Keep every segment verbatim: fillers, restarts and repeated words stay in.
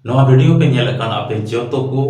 ᱱᱚᱣᱟ ᱵᱷᱤᱰᱤᱭᱳ ᱯᱮ ᱧᱮᱞᱮᱫ ᱠᱟᱱ ᱟᱯᱮ ᱡᱚᱛᱚ ᱠᱚ,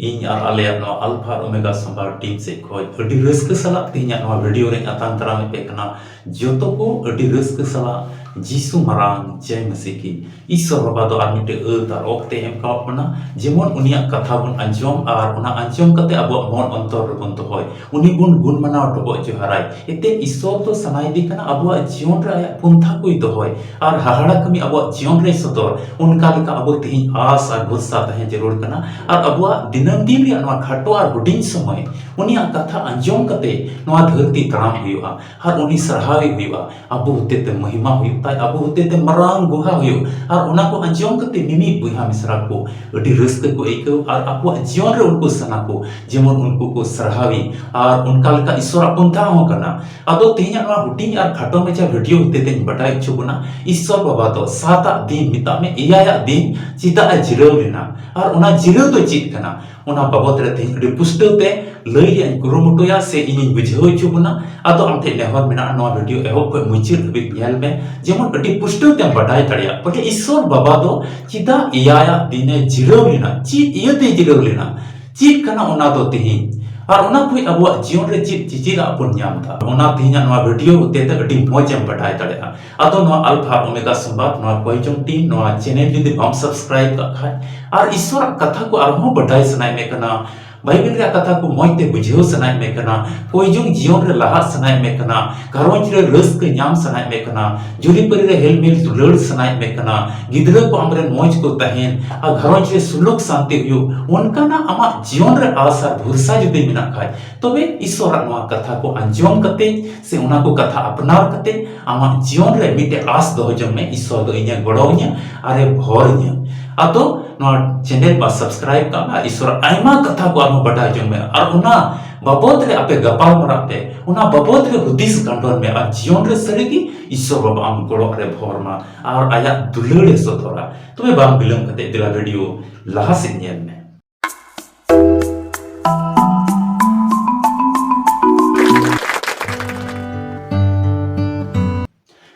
ᱤᱧ ᱟᱨ ᱟᱞᱮᱭᱟᱜ ᱱᱚᱣᱟ ᱟᱞᱯᱷᱟ ᱟᱨ ᱳᱢᱮᱜᱟ ᱥᱟᱢᱵᱟᱨ ᱴᱤᱢ ᱥᱮᱫ ᱠᱷᱚᱱ ᱟᱹᱰᱤ ᱨᱟᱹᱥᱠᱟᱹ ᱥᱟᱞᱟᱜ ᱛᱮᱦᱮᱧᱟᱜ ᱱᱚᱣᱟ ᱵᱷᱤᱰᱤᱭᱳ ᱨᱮᱧ ᱟᱛᱟᱝ ᱫᱟᱨᱟᱢᱮᱫ ᱯᱮ ᱠᱟᱱᱟ᱾ ᱡᱚᱛᱚ ᱠᱚ ᱟᱹᱰᱤ ᱨᱟᱹᱥᱠᱟᱹ ᱥᱟᱞᱟᱜ ᱡᱤᱥᱩ ᱢᱟᱨᱟᱝ ᱡᱟᱭ ᱢᱟᱹᱥᱤ ᱠᱤ᱾ ᱤᱥᱥᱚᱨ ᱵᱟᱵᱟ ᱫᱚ ᱟᱨ ᱢᱤᱫᱴᱮᱡ ᱟᱹᱛ ᱟᱨ ᱚᱠᱛᱮ ᱮᱢ ᱠᱟᱣᱟᱫ ᱵᱚᱱᱟ, ᱡᱮᱢᱚᱱ ᱩᱱᱤᱭᱟᱜ ᱠᱟᱛᱷᱟ ᱵᱚᱱ ᱟᱸᱡᱚᱢ ᱟᱨ ᱚᱱᱟ ᱟᱸᱡᱚᱢ ᱠᱟᱛᱮ ᱟᱵᱚᱣᱟᱜ ᱢᱚᱱ ᱚᱱᱛᱚᱨ ᱨᱮᱵᱚᱱ ᱫᱚᱦᱚᱭ, ᱩᱱᱤ ᱵᱚᱱ ᱜᱩᱱ ᱢᱟᱱᱟᱣ ᱰᱚᱵᱚᱜ ᱡᱚᱦᱟᱨᱟᱭ᱾ ᱮᱱᱛᱮ ᱤᱥᱥᱚᱨ ᱫᱚ ᱥᱟᱱᱟᱭᱮᱫᱮ ᱠᱟᱱᱟ ᱟᱵᱚᱣᱟᱜ ᱡᱤᱭᱚᱱ ᱨᱮ ᱟᱭᱟᱜ ᱯᱚᱱᱛᱷᱟ ᱠᱚᱭ ᱫᱚᱦᱚᱭ ᱟᱨ ᱦᱟᱦᱟᱲᱟ ᱠᱟᱹᱢᱤ ᱟᱵᱚᱣᱟᱜ ᱡᱤᱭᱚᱱ ᱨᱮᱭ ᱥᱚᱫᱚᱨ᱾ ᱚᱱᱠᱟ ᱞᱮᱠᱟ ᱟᱵᱚ ᱛᱮᱦᱮᱧ ᱟᱥ ᱟᱨ ᱵᱷᱚᱨᱥᱟ ᱛᱟᱦᱮᱸ ᱡᱟᱹᱨᱩᱲ ᱠᱟᱱᱟ ᱟᱨ ᱟᱵᱚᱣᱟᱜ ᱫᱤᱱᱟᱹᱢ ᱫᱤᱱ ᱨᱮᱭᱟᱜ ᱱᱚᱣᱟ ᱠᱷᱟᱴᱚ ᱟᱨ ᱦᱩᱰᱤᱧ ᱥᱚᱢᱚᱭ ᱩᱱᱤᱭᱟᱜ ᱠᱟᱛᱷᱟ ᱟᱸᱡᱚᱢ ᱠᱟᱛᱮ ᱱᱚᱣᱟ ᱫᱷᱟᱹᱨᱛᱤ ᱛᱟᱲᱟᱢ ᱦᱩᱭᱩᱜᱼᱟ ᱟᱨ ᱩᱱᱤ ᱥᱟᱨᱦᱟᱣᱮ ᱦᱩᱭᱩᱜᱼᱟ᱾ ᱟᱵᱚ ᱦᱚᱛᱮᱛᱮ ᱢᱚᱦᱤᱢᱟ ᱦᱩᱭᱩᱜ ᱛᱟᱭ, ᱟᱵᱚ ᱦᱚᱛᱮᱛᱮ ᱢᱟᱨᱟᱝ ᱜᱚᱦᱟ ᱦᱩᱭᱩᱜ᱾ ᱟᱨ ᱚᱱᱟ ᱠᱚ ᱟᱸᱡᱚᱢ ᱠᱟᱛᱮ ᱢᱤᱢᱤᱫ ᱵᱚᱭᱦᱟ ᱢᱤᱥᱨᱟ ᱠᱚ ᱟᱹᱰᱤ ᱨᱟᱹᱥᱠᱟᱹ ᱠᱚ ᱟᱹᱭᱠᱟᱹᱣ ᱟᱨ ᱟᱠᱚᱣᱟᱜ ᱡᱤᱭᱚᱱ ᱨᱮ ᱩᱱᱠᱩ ᱥᱟᱱᱟ ᱠᱚ, ᱡᱮᱢᱚᱱ ᱩᱱᱠᱩ ᱠᱚ ᱥᱟᱨᱦᱟᱣᱤ᱾ ᱟᱨ ᱚᱱᱠᱟ ᱞᱮᱠᱟ ᱤᱥᱥᱚᱨᱟᱜ ᱯᱚᱱᱛᱷᱟ ᱦᱚᱸ ᱠᱟᱱᱟ᱾ ᱟᱫᱚ ᱛᱮᱦᱮᱧᱟᱜ ᱱᱚᱣᱟ ᱦᱩᱰᱤᱧ ᱟᱨ ᱠᱷᱟᱴᱚ ᱢᱟᱪᱷᱟ ᱵᱷᱤᱰᱤᱭᱳ ᱦᱚᱛᱮᱛᱮᱧ ᱵᱟᱰᱟᱭ ᱦᱚᱪᱚ ᱵᱚᱱᱟ, ᱤᱥᱥᱚᱨ ᱵᱟᱵᱟ ᱫᱚ ᱥᱟᱛᱟᱜ ᱫᱤᱱ, ᱢᱮᱛᱟᱜ ᱢᱮ ᱮᱭᱟᱭᱟᱜ ᱫᱤᱱ, ᱪᱮᱫᱟᱜ ᱮ ᱡᱤᱨᱟᱹᱣ ᱞᱮᱱᱟ ᱟᱨ ᱚᱱᱟ ᱡᱤᱨᱟᱹᱣ ᱫᱚ ᱪᱮᱫ ᱠᱟᱱᱟ, ᱚᱱᱟ ᱵᱟᱵᱚᱫ ᱨᱮ ᱛᱮᱦᱮᱧ ᱟᱹᱰᱤ ᱯᱩᱥᱴᱟᱹᱣ ᱛᱮ ᱞᱟᱹᱭ ᱨᱮᱭᱟᱜ ᱤᱧ ᱠᱩᱨᱩᱢᱩᱴᱩᱭᱟ ᱥᱮ ᱤᱧᱤᱧ ᱵᱩᱡᱷᱟᱹᱣ ᱦᱚᱪᱚ ᱵᱚᱱᱟ᱾ ᱟᱫᱚ ᱟᱢ ᱴᱷᱮᱱ ᱱᱮᱦᱚᱨ ᱢᱮᱱᱟᱜᱼᱟ, ᱱᱚᱣᱟ ᱵᱷᱤᱰᱤᱭᱳ ᱮᱦᱚᱵ ᱠᱷᱚᱱ ᱢᱩᱪᱟᱹᱫ ᱦᱟᱹᱵᱤᱡ ᱧᱮᱞ ᱢᱮ, ᱡᱮᱢᱚᱱ ᱟᱹᱰᱤ ᱯᱩᱥᱴᱟᱹᱣ ᱛᱮᱢ ᱵᱟᱰᱟᱭ ᱫᱟᱲᱮᱭᱟᱜ᱾ ᱵᱚᱞᱮ ᱤᱥᱥᱚᱨ ᱵᱟᱵᱟ ᱫᱚ ᱪᱮᱫᱟᱜ ᱮᱭᱟᱭᱟᱜ ᱫᱤᱱᱮ ᱡᱤᱨᱟᱹᱣ ᱞᱮᱱᱟ? ᱪᱮᱫ ᱤᱭᱟᱹᱛᱮ ᱡᱤᱨᱟᱹᱣ ᱞᱮᱱᱟ? ᱪᱮᱫ ᱠᱟᱱᱟ ᱚᱱᱟ ᱫᱚ ᱛᱮᱦᱮᱧ? ᱟᱨ ᱚᱱᱟ ᱠᱷᱚᱱ ᱟᱵᱚᱣᱟᱜ ᱡᱤᱭᱚᱱ ᱨᱮ ᱪᱮᱫ ᱪᱮᱪᱮᱫᱟᱜ ᱵᱚᱱ ᱧᱟᱢ ᱮᱫᱟ? ᱚᱱᱟ ᱛᱮᱦᱮᱧᱟᱜ ᱱᱚᱣᱟ ᱵᱷᱤᱰᱤᱭᱳ ᱦᱚᱛᱮ ᱛᱮ ᱟᱹᱰᱤ ᱢᱚᱡᱽ ᱮᱢ ᱵᱟᱰᱟᱭ ᱫᱟᱲᱮᱭᱟᱜᱼᱟ᱾ ᱟᱫᱚ ᱱᱚᱣᱟ ᱟᱞᱯᱷᱟ ᱟᱨ ᱳᱢᱮᱜᱟ ᱥᱚᱢᱵᱟᱫ, ᱱᱚᱣᱟ ᱠᱚᱭᱡᱚᱝ ᱴᱤᱢ, ᱱᱚᱣᱟ ᱪᱮᱱᱮᱞ ᱡᱩᱫᱤ ᱵᱟᱢ ᱥᱟᱵᱥᱠᱨᱟᱭᱤᱵ ᱠᱟᱜ ᱠᱷᱟᱡ ᱟᱨ ᱤᱥᱥᱚᱨᱟᱜ ᱠᱟᱛᱷᱟ ᱠᱚ ᱟᱨᱦᱚᱸ ᱵᱟᱰᱟᱭ ᱥᱟᱱᱟᱭᱮᱫ ᱢᱮ ᱠᱟᱱᱟ, ᱵᱟᱭᱵᱮᱞ ᱨᱮᱭᱟᱜ ᱠᱟᱛᱷᱟ ᱠᱚ ᱢᱚᱡᱽ ᱛᱮ ᱵᱩᱡᱷᱟᱹᱣ ᱥᱟᱱᱟᱭᱮᱫ ᱢᱮ ᱠᱟᱱᱟ, ᱠᱚᱭᱡᱚᱝ ᱡᱤᱭᱚᱱ ᱨᱮ ᱞᱟᱦᱟᱜ ᱥᱟᱱᱟᱭᱮᱫ ᱢᱮ ᱠᱟᱱᱟ, ᱜᱷᱟᱨᱚᱸᱡᱽ ᱨᱮ ᱨᱟᱹᱥᱠᱟᱹ ᱧᱟᱢ ᱥᱟᱱᱟᱭᱮᱫ ᱢᱮ ᱠᱟᱱᱟ, ᱡᱩᱨᱤᱯᱟᱹᱨᱤ ᱨᱮ ᱦᱮᱞᱢᱮᱞ ᱫᱩᱞᱟᱹᱲ ᱥᱟᱱᱟᱭᱮᱫ ᱢᱮ ᱠᱟᱱᱟ, ᱜᱤᱫᱽᱨᱟᱹ ᱠᱚ ᱟᱢᱨᱮᱱ ᱢᱚᱡᱽ ᱠᱚ ᱛᱟᱦᱮᱱ ᱟᱨ ᱜᱷᱟᱨᱚᱸᱡᱽ ᱨᱮ ᱥᱩᱞᱩᱠ ᱥᱟᱱᱛᱤ ᱦᱩᱭᱩᱜ, ᱚᱱᱠᱟᱱᱟᱜ ᱟᱢᱟᱜ ᱡᱤᱭᱚᱱ ᱨᱮ ᱟᱥ ᱟᱨ ᱵᱷᱚᱨᱥᱟ ᱡᱩᱫᱤ ᱢᱮᱱᱟᱜ ᱠᱷᱟᱡ, ᱛᱚᱵᱮ ᱤᱥᱥᱚᱨᱟᱜ ᱱᱚᱣᱟ ᱠᱟᱛᱷᱟ ᱠᱚ ᱟᱸᱡᱚᱢ ᱠᱟᱛᱮ ᱥᱮ ᱚᱱᱟ ᱠᱚ ᱠᱟᱛᱷᱟ ᱟᱯᱱᱟᱨ ᱠᱟᱛᱮ ᱟᱢᱟᱜ ᱡᱤᱭᱚᱱ ᱨᱮ ᱢᱤᱫᱴᱮᱡ ᱟᱥ ᱫᱚᱦᱚ ᱡᱚᱝ ᱢᱮ, ᱤᱥᱥᱚᱨ ᱫᱚ ᱤᱧᱮ ᱜᱚᱲᱚᱣᱟᱹᱧᱟ ᱟᱨᱮ ᱵᱷᱚᱨ ᱤᱧᱟ᱾ ᱟᱫᱚ ᱱᱚᱣᱟ ᱪᱮᱱᱮᱞ ᱢᱟ ᱥᱟᱵᱥᱠᱨᱟᱭᱤᱵ ᱠᱟᱜ ᱢᱮ ᱟᱨ ᱤᱥᱥᱚᱨᱟᱜ ᱟᱭᱢᱟ ᱠᱟᱛᱷᱟ ᱠᱚ ᱟᱨᱦᱚᱸ ᱵᱟᱰᱟᱭ ᱡᱚᱝ ᱢᱮ ᱟᱨ ᱚᱱᱟ ᱵᱟᱵᱚᱫ ᱨᱮ ᱟᱯᱮ ᱜᱟᱯᱟᱞ ᱢᱟᱨᱟᱜ ᱯᱮ, ᱚᱱᱟ ᱵᱟᱵᱚᱫ ᱨᱮ ᱦᱩᱫᱤᱥ ᱜᱟᱱᱰᱚᱱ ᱢᱮ ᱟᱨ ᱡᱤᱭᱚᱱ ᱨᱮ ᱥᱟᱹᱨᱤᱜᱮ ᱤᱥᱥᱚᱨ ᱵᱟᱵᱟ ᱟᱢ ᱜᱚᱲᱚ ᱨᱮ ᱵᱷᱚᱨ ᱢᱟ ᱟᱨ ᱟᱭᱟᱜ ᱫᱩᱞᱟᱹᱲ ᱮ ᱥᱚᱫᱚᱨᱟ᱾ ᱛᱚᱵᱮ ᱵᱟᱝ ᱵᱤᱞᱚᱢ ᱠᱟᱛᱮ ᱫᱮᱞᱟ ᱵᱷᱤᱰᱤᱭᱳ ᱞᱟᱦᱟ ᱥᱮᱫ ᱧᱮᱞ ᱢᱮ᱾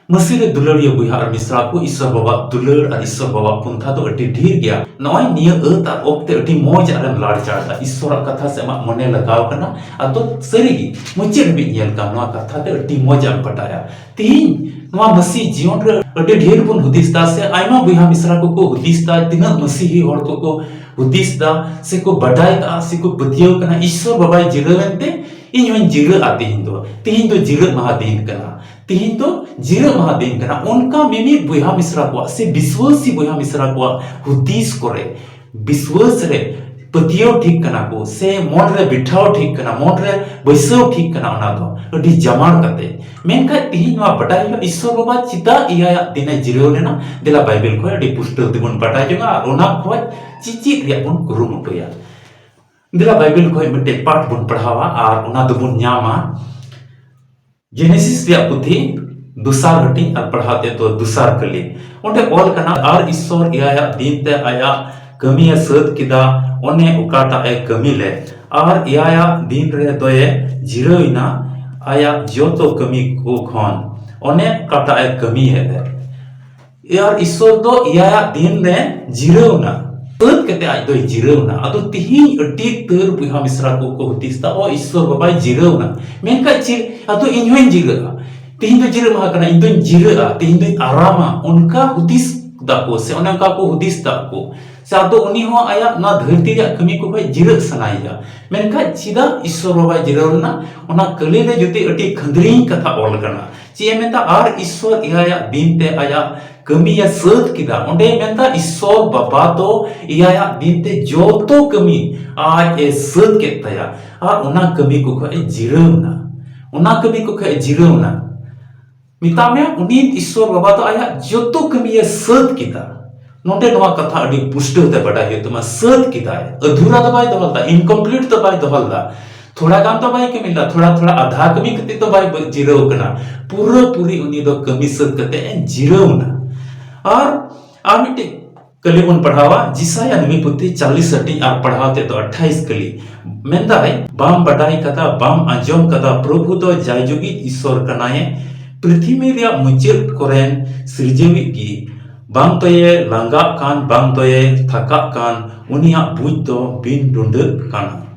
ᱢᱟᱹᱥᱤ ᱨᱮ ᱫᱩᱞᱟᱹᱲᱤᱭᱟᱹ ᱵᱚᱭᱦᱟ ᱟᱨ ᱢᱤᱥᱨᱟ ᱠᱚ, ᱤᱥᱥᱚᱨ ᱵᱟᱵᱟᱣᱟᱜ ᱫᱩᱞᱟᱹᱲ ᱟᱨ ᱤᱥᱥᱚᱨ ᱵᱟᱵᱟᱣᱟᱜ ᱯᱚᱱᱛᱷᱟ ᱫᱚ ᱟᱹᱰᱤ ᱰᱷᱮᱨ ᱜᱮᱭᱟ᱾ ᱱᱚᱜᱼᱚᱭ ᱱᱤᱭᱟᱹ ᱟᱹᱛ ᱟᱨ ᱚᱠᱛᱮ ᱟᱹᱰᱤ ᱢᱚᱡᱽ ᱟᱨᱮᱢ ᱞᱟᱲᱪᱟᱲ ᱮᱫᱟ, ᱤᱥᱥᱚᱨᱟᱜ ᱠᱟᱛᱷᱟ ᱥᱮ ᱟᱢᱟᱜ ᱢᱚᱱᱮ ᱞᱟᱜᱟᱣ ᱠᱟᱱᱟ, ᱟᱫᱚ ᱥᱟᱹᱨᱤ ᱜᱮ ᱢᱩᱪᱟᱹᱫ ᱦᱟᱹᱵᱤᱡ ᱧᱮᱞ ᱠᱟᱢ, ᱱᱚᱣᱟ ᱠᱟᱛᱷᱟ ᱛᱮ ᱟᱹᱰᱤ ᱢᱚᱡᱽ ᱮᱢ ᱵᱟᱰᱟᱭᱟ᱾ ᱛᱤᱦᱤᱧ ᱱᱚᱣᱟ ᱢᱟᱹᱥᱤ ᱡᱤᱭᱚᱱ ᱨᱮ ᱟᱹᱰᱤ ᱰᱷᱮᱨ ᱵᱚᱱ ᱦᱩᱫᱤᱥ ᱮᱫᱟ, ᱥᱮ ᱟᱭᱢᱟ ᱵᱚᱭᱦᱟ ᱢᱤᱥᱨᱟ ᱠᱚᱠᱚ ᱦᱩᱫᱤᱥ ᱮᱫᱟ, ᱛᱤᱱᱟᱹᱜ ᱢᱟᱹᱥᱤᱦᱤ ᱦᱚᱲ ᱠᱚᱠᱚ ᱦᱩᱫᱤᱥ ᱮᱫᱟ, ᱥᱮᱠᱚ ᱵᱟᱰᱟᱭ ᱠᱟᱜᱼᱟ, ᱥᱮᱠᱚ ᱯᱟᱹᱛᱭᱟᱹᱣ ᱠᱟᱱᱟ, ᱤᱥᱥᱚᱨ ᱵᱟᱵᱟᱭ ᱡᱤᱨᱟᱹᱣ ᱮᱱᱛᱮ ᱤᱧ ᱦᱚᱸᱧ ᱡᱤᱨᱟᱹᱜᱼᱟ᱾ ᱛᱤᱦᱤᱧ ᱫᱚ, ᱛᱤᱦᱤᱧ ᱫᱚ ᱡᱤᱨᱟᱹᱜ ᱢᱟᱦᱟ ᱫᱤᱱ ᱠᱟᱱᱟ᱾ ᱛᱤᱦᱤᱧ ᱫᱚ ᱡᱤᱨᱟᱹᱜ ᱢᱟᱦᱟ ᱫᱤᱱ ᱠᱟᱱᱟ᱾ ᱚᱱᱠᱟ ᱢᱤᱢᱤᱫ ᱵᱚᱭᱦᱟ ᱢᱤᱥᱨᱟ ᱠᱚᱣᱟᱜ ᱥᱮ ᱵᱤᱥᱣᱟᱹᱥᱤ ᱵᱚᱭᱦᱟ ᱢᱤᱥᱨᱟ ᱠᱚᱣᱟᱜ ᱦᱩᱫᱤᱥ ᱠᱚᱨᱮ, ᱵᱤᱥᱣᱟᱹᱥ ᱨᱮ ᱯᱟᱹᱛᱭᱟᱹᱣ ᱴᱷᱤᱠ ᱠᱟᱱᱟ ᱠᱚ, ᱥᱮ ᱢᱚᱱ ᱨᱮ ᱵᱤᱴᱷᱟᱣ ᱴᱷᱤᱠ ᱠᱟᱱᱟ, ᱢᱚᱱ ᱨᱮ ᱵᱟᱹᱭᱥᱟᱹᱣ ᱴᱷᱤᱠ ᱠᱟᱱᱟ, ᱚᱱᱟ ᱫᱚ ᱟᱹᱰᱤ ᱡᱟᱢᱟᱲ ᱠᱟᱛᱮ᱾ ᱢᱮᱱᱠᱷᱟᱱ ᱛᱤᱦᱤᱧ ᱱᱚᱣᱟ ᱵᱟᱰᱟᱭ ᱦᱩᱭᱩᱜᱼᱟ, ᱤᱥᱥᱚᱨ ᱵᱟᱵᱟ ᱪᱮᱫᱟᱜ ᱮᱭᱟᱭᱟᱜ ᱫᱤᱱᱮ ᱡᱤᱨᱟᱹᱣ ᱞᱮᱱᱟ? ᱫᱮᱞᱟ ᱵᱟᱭᱵᱮᱞ ᱠᱷᱚᱱ ᱟᱹᱰᱤ ᱯᱩᱥᱴᱟᱹᱣ ᱛᱮᱵᱚᱱ ᱵᱟᱰᱟᱭ ᱡᱚᱝᱟ ᱟᱨ ᱚᱱᱟ ᱠᱷᱚᱱ ᱪᱮᱪᱮᱫ ᱨᱮᱭᱟᱜ ᱵᱚᱱ ᱠᱩᱨᱩᱢᱩᱴᱩᱭᱟ᱾ ᱫᱮᱞᱟ ᱵᱟᱭᱵᱮᱞ ᱠᱷᱚᱱ ᱢᱤᱫᱴᱮᱡ ᱯᱟᱴ ᱵᱚᱱ ᱯᱟᱲᱦᱟᱣᱟ ᱟᱨ ᱚᱱᱟ ᱫᱚᱵᱚᱱ ᱧᱟᱢᱟ ᱡᱮᱱᱮᱥᱤᱥ ᱨᱮᱭᱟᱜ ᱯᱩᱛᱷᱤ ᱫᱚᱥᱟᱨ ᱦᱟᱹᱴᱤᱧ ᱟᱨ ᱯᱟᱲᱦᱟᱣ ᱛᱮ ᱫᱚ ᱫᱚᱥᱟᱨ ᱠᱟᱹᱞᱤ᱾ ᱚᱸᱰᱮ ᱚᱞ ᱠᱟᱱᱟ, ᱟᱨ ᱤᱥᱥᱚᱨ ᱮᱭᱟᱭᱟᱜ ᱫᱤᱱ ᱛᱮ ᱟᱭᱟᱜ ᱠᱟᱹᱢᱤᱭᱮ ᱥᱟᱹᱛ ᱠᱮᱫᱟ, ᱚᱱᱮ ᱚᱠᱟᱴᱟᱜ ᱮ ᱠᱟᱹᱢᱤ ᱞᱮᱫ, ᱟᱨ ᱮᱭᱟᱭᱟᱜ ᱫᱤᱱ ᱨᱮ ᱫᱚᱭᱮ ᱡᱤᱨᱟᱹᱣ ᱮᱱᱟ ᱟᱭᱟᱜ ᱡᱚᱛᱚ ᱠᱟᱹᱢᱤ ᱠᱚ ᱠᱷᱚᱱ, ᱚᱱᱮ ᱚᱠᱟᱴᱟᱜ ᱮ ᱠᱟᱹᱢᱤᱭᱮᱫ ᱞᱮᱫ᱾ ᱟᱨ ᱤᱥᱥᱚᱨ ᱫᱚ ᱮᱭᱟᱭᱟᱜ ᱫᱤᱱ ᱨᱮ ᱡᱤᱨᱟᱹᱣ ᱮᱱᱟ᱾ ᱥᱟᱹᱛ ᱠᱟᱛᱮ ᱟᱡ ᱫᱚᱭ ᱡᱤᱨᱟᱹᱣ ᱮᱱᱟ᱾ ᱟᱫᱚ ᱛᱤᱦᱤᱧ ᱟᱹᱰᱤ ᱩᱛᱟᱹᱨ ᱵᱚᱭᱦᱟ ᱢᱤᱥᱨᱟ ᱠᱚ ᱠᱚ ᱦᱩᱫᱤᱥ ᱮᱫᱟ, "ᱚ, ᱤᱥᱥᱚᱨ ᱵᱟᱵᱟᱭ ᱡᱤᱨᱟᱹᱣ ᱮᱱᱟ, ᱢᱮᱱᱠᱷᱟᱱ ᱪᱮᱫ, ᱟᱫᱚ ᱤᱧ ᱦᱚᱸᱧ ᱡᱤᱨᱟᱹᱜᱼᱟ, ᱛᱤᱦᱤᱧ ᱫᱚ ᱡᱤᱨᱟᱹᱜ ᱢᱟᱦᱟ ᱠᱟᱱᱟ, ᱤᱧ ᱫᱚᱧ ᱡᱤᱨᱟᱹᱜᱼᱟ, ᱛᱤᱦᱤᱧ ᱫᱚᱧ ᱟᱨᱟᱢᱟ", ᱚᱱᱠᱟ ᱦᱩᱫᱤᱥ ᱫᱟᱠᱚ ᱥᱮ ᱚᱱᱮ ᱚᱱᱠᱟ ᱠᱚ ᱦᱩᱫᱤᱥ ᱫᱟ ᱠᱚ᱾ ᱥᱮ ᱟᱫᱚ ᱩᱱᱤ ᱦᱚᱸ ᱟᱭᱟᱜ ᱱᱚᱣᱟ ᱫᱷᱟᱹᱨᱛᱤ ᱨᱮᱭᱟᱜ ᱠᱟᱹᱢᱤ ᱠᱚ ᱠᱷᱚᱱ ᱡᱤᱨᱟᱹᱜ ᱥᱟᱱᱟᱭᱮᱭᱟ᱾ ᱢᱮᱱᱠᱷᱟᱱ ᱪᱮᱫᱟᱜ ᱤᱥᱥᱚᱨ ᱵᱟᱵᱟᱭ ᱡᱤᱨᱟᱹᱣ ᱞᱮᱱᱟ? ᱚᱱᱟ ᱠᱟᱹᱞᱤ ᱨᱮ ᱡᱩᱫᱤ ᱟᱹᱰᱤ ᱠᱷᱟᱹᱱᱫᱽᱨᱤᱧ ᱠᱟᱛᱷᱟ ᱚᱞ ᱠᱟᱱᱟ, ᱪᱮᱫ ᱮ ᱢᱮᱱᱫᱟ? ᱟᱨ ᱤᱥᱥᱚᱨ ᱮᱭᱟᱭᱟᱜ ᱫᱤᱱ ᱛᱮ ᱟᱭᱟᱜ ᱠᱟᱹᱢᱤᱭᱮ ᱥᱟᱹᱛ ᱠᱮᱫᱟ᱾ ᱚᱸᱰᱮ ᱢᱮᱱᱫᱟ, ᱤᱥᱥᱚᱨ ᱵᱟᱵᱟ ᱫᱚ ᱮᱭᱟᱭᱟᱜ ᱫᱤᱱ ᱛᱮ ᱡᱚᱛᱚ ᱠᱟᱹᱢᱤ ᱟᱡ ᱮ ᱥᱟᱹᱛ ᱠᱮᱫ ᱛᱟᱭᱟ᱾ ᱟᱨ ᱚᱱᱟ ᱠᱟᱹᱢᱤ ᱠᱚ ᱠᱷᱚᱱ ᱮ ᱡᱤᱨᱟᱹᱣ ᱮᱱᱟ᱾ ᱚᱱᱟ ᱠᱟᱹᱢᱤ ᱠᱚ ᱠᱷᱚᱱ ᱮ ᱡᱤᱨᱟᱹᱣ ᱮᱱᱟ᱾ ᱢᱮᱛᱟᱜ ᱢᱮ, ᱩᱱᱤ ᱤᱥᱥᱚᱨ ᱵᱟᱵᱟ ᱫᱚ ᱟᱭᱟᱜ ᱡᱚᱛᱚ ᱠᱟᱹᱢᱤᱭᱮ ᱥᱟᱹᱛ ᱠᱮᱫᱟ᱾ ᱱᱚᱰᱮ ᱱᱚᱣᱟ ᱠᱟᱛᱷᱟ ᱟᱹᱰᱤ ᱯᱩᱥᱴᱟᱹᱣ ᱛᱮ ᱵᱟᱰᱟᱭ ᱦᱩᱭᱩᱜ ᱛᱟᱢᱟ, ᱥᱟᱹᱛ ᱠᱮᱫᱟᱭ᱾ ᱟᱫᱷᱩᱨᱟ ᱫᱚ ᱵᱟᱭ ᱫᱚᱦᱚ ᱞᱮᱫᱟ, incomplete ᱫᱚ ᱵᱟᱭ ᱫᱚᱦᱚ ᱞᱮᱫᱟ, ᱛᱷᱚᱲᱟ ᱜᱟᱱ ᱫᱚ ᱵᱟᱭ ᱠᱟᱹᱢᱤ ᱞᱮᱫᱟ, ᱛᱷᱚᱲᱟ ᱛᱷᱚᱲᱟ ᱟᱫᱷᱟ ᱠᱟᱹᱢᱤ ᱠᱟᱛᱮ ᱫᱚ ᱵᱟᱭ ᱵᱟᱹ-, ᱡᱤᱨᱟᱹᱣ ᱠᱟᱱᱟ᱾ ᱯᱩᱨᱟᱹ ᱯᱩᱨᱤ ᱩᱱᱤ ᱫᱚ ᱠᱟᱹᱢᱤ ᱥᱟᱹᱛ ᱠᱟᱛᱮ ᱮ ᱡᱤᱨᱟᱹᱣ ᱮᱱᱟ᱾ ᱟᱨ, ᱟᱨ ᱢᱤᱫᱴᱤᱡ ᱠᱟᱹᱞᱤ ᱵᱚᱱ ᱯᱟᱲᱦᱟᱣᱟ, ᱡᱤᱥᱟᱭᱟ ᱱᱩᱭ ᱯᱩᱛᱷᱤ ᱪᱟᱞᱤᱥ ᱦᱟᱹᱴᱤᱧ ᱟᱨ ᱯᱟᱲᱦᱟᱣ ᱛᱮ ᱫᱚ ᱟᱴᱷᱟᱭᱤᱥ ᱠᱟᱹᱞᱤ᱾ ᱢᱮᱱᱫᱟᱭ, "ᱵᱟᱢ ᱵᱟᱰᱟᱭ ᱠᱟᱫᱟ, ᱵᱟᱢ ᱟᱸᱡᱚᱢ ᱠᱟᱫᱟ, ᱯᱨᱚᱵᱷᱩ ᱫᱚ ᱡᱟᱭᱡᱩᱜᱤᱡ ᱤᱥᱥᱚᱨ ᱠᱟᱱᱟᱭᱮ, ᱯᱨᱤᱛᱷᱤᱵᱤ ᱨᱮᱭᱟᱜ ᱢᱩᱪᱟᱹᱫ ᱠᱚᱨᱮᱱ ᱥᱤᱨᱡᱟᱹᱣᱤᱡ ᱜᱮ ᱵᱟᱝ ᱫᱚᱭᱮ ᱞᱟᱸᱜᱟᱜ ᱠᱟᱱ, ᱵᱟᱝ ᱫᱚᱭᱮ ᱛᱷᱟᱠᱟᱜ ᱠᱟᱱ, ᱩᱱᱤᱭᱟᱜ ᱵᱩᱡᱽ ᱫᱚ ᱵᱤᱱ ᱰᱩᱸᱰᱟᱹᱜ ᱠᱟᱱᱟ᱾